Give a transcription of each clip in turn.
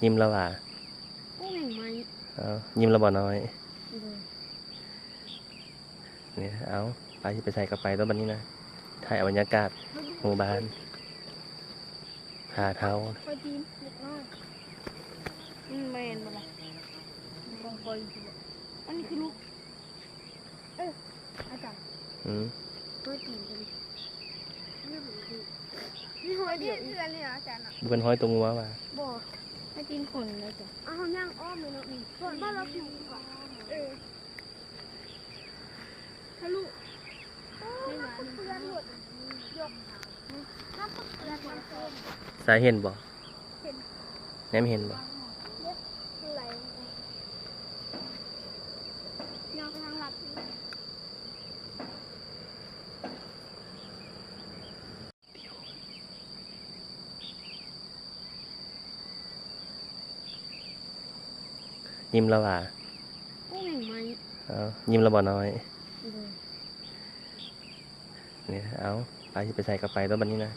ຍິ້ມແລ້ວຫວາ? ໂອ້ ແມ່ງໄມ້. ເອົ້າ ຍິ້ມແລ້ວບໍ່ນ້ອຍ? ໂດຍ. ນີ້ ເອົາ ໄປ ຊິໄປໃສກໍໄປໂລດບັດນີ້ນະ. ຖ່າຍເອົາບັນຍາກາດໝູ່ບ້ານ ຫາເທົາ. ຂ້ອຍຕີນເລັກນ້ອຍ. ມັນແມ່ນບໍ່ລະ? ຂອງຂ້ອຍຢູ່. ອັນນີ້ຄືລູກ ເອີ ອາຈານ. ອືມ. ຮອຍຕີນຕົວນີ້ ມີຮອຍດຽວອີກ. ເພື່ອນນີ້ອາຈານນະ. ບໍ່ແມ່ນຮອຍຕົວງົວຫວາ? ບໍ່. ຮອຍຕີນຄົນອາຈານ. ເອົາ ເຮົາຍ່າງອ້ອມເລີຍເນາະ. ນີ້ ບ່ອນ ບ່ອນລາວຖືກວ່າ. ເອີ. ທະລຸ. ໂອ້ ເພື່ອນໂລດ. ຍົກ. ນ້ຳປະເກືອນ. ສາຍເຫັນບໍ່? ເຫັນ. ແນມເຫັນບໍ່? ເລັບໄຫຼ. ຍ່າງໄປທາງລັດ. ຍິ້ມແລ້ວຫວາ? ໂອ້ ແມ່ງໄມ້. ເອົ້າ ຍິ້ມແລ້ວບໍ່ນ້ອຍ? ໂດຍ. ນີ້ ເອົາ ໄປ ຊິໄປໃສກໍໄປໂລດບັດນີ້ນະ.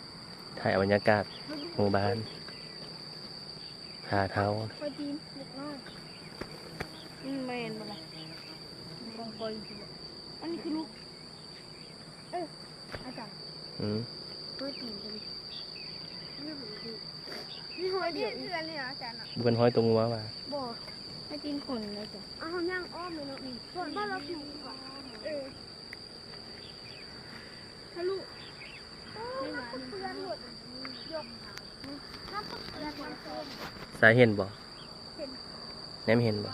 ຖ່າຍເອົາບັນຍາກາດໝູ່ບ້ານ ຫາເທົາ. ຂ້ອຍຕີນເລັກນ້ອຍ. ມັນແມ່ນບໍ່ລະ? ຂອງຂ້ອຍຢູ່. ອັນນີ້ຄືລູກ ເອີ ອາຈານ. ອືມ. ຮອຍຕີນຕົວນີ້ ມີຮອຍດຽວອີກ. ເພື່ອນນີ້ອາຈານນະ. ບໍ່ແມ່ນຮອຍຕົວງົວຫວາ? ບໍ່. ຮອຍຕີນຄົນອາຈານ. ເອົາ ເຮົາຍ່າງອ້ອມເລີຍເນາະ. ນີ້ ບ່ອນ ບ່ອນລາວຖືກວ່າ. ເອີ. ທະລຸ. ໂອ້ ນ້ຳປະເກືອນໂລດ. ຍົກ. ນ້ຳປະເກືອນ. ສາຍເຫັນບໍ່? ເຫັນ. ແນມເຫັນບໍ່?